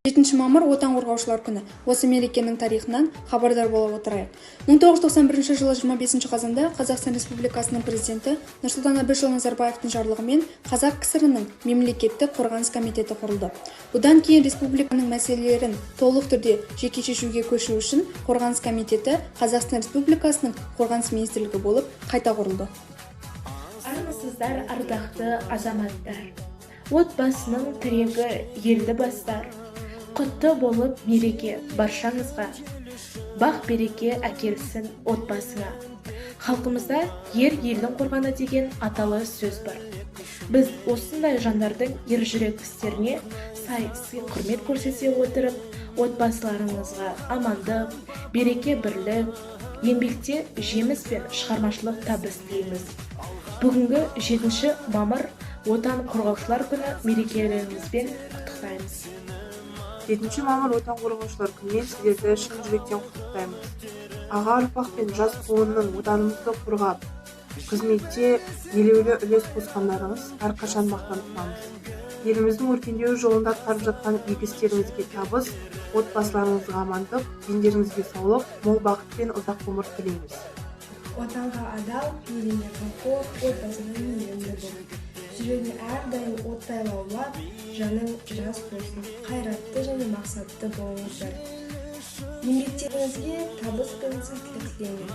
7 мамыр – Отан қорғаушылар күні. Осы мерекенің тарихынан хабардар бола отырайық. 1991 жылы 25 қазанда Қазақстан Республикасының президенті Нұрсұлтан Әбішұлы Назарбаевтың жарлығымен Қазақ КСР-інің Мемлекеттік қорғаныс комитеті құрылды. Бұдан кейін республиканың мәселелерін толық түрде жеке шешуге көшу үшін Қорғаныс комитеті Қазақстан Республикасының Қорғаныс министрлігі болып қайта құрылды. Армысыздар, ардақты азаматтар, отбасының тірегі, елді бастар! Құтты болып мереке баршаңызға, бақ береке әкелсін отбасыңа! Халқымызда «Ер – елдің қорғаны» деген аталы сөз бар. Біз осындай жандардың ержүрек істеріне сай сый құрмет көрсете отырып, отбасыларыңызға амандық, береке, бірлік, еңбекте жеміс пен шығармашылық табыс тілейміз. Бүгінгі 7 мамыр – Отан қорғаушылар күні мерекелеріңізбен құттықтаймыз! 7 мамыр – Отан қорғаушылар күнімен сіздерді шын жүректен құттықтаймыз! Аға ұрпақ пен жас буынның Отанымызды қорғап, қызметте елеулі үлес қосқандарыңыз әрқашан мақтан тұтамыз. Еліміздің өркендеуі жолында атқарып жатқан игі істеріңізге табыс, отбасыларыңызға амандық, дендеріңізге саулық, мол бақыт пен ұзақ ғұмыр тілейміз. Отанға адал, еліне қамқор, отбасына мейірімді бол. Жүрегің әрдайым оттай лаулап, жаның жас болсын. Қайратты және мақсатты болыңыздар. Еңбектеріңізге табыс пен сәттілік тілеймін.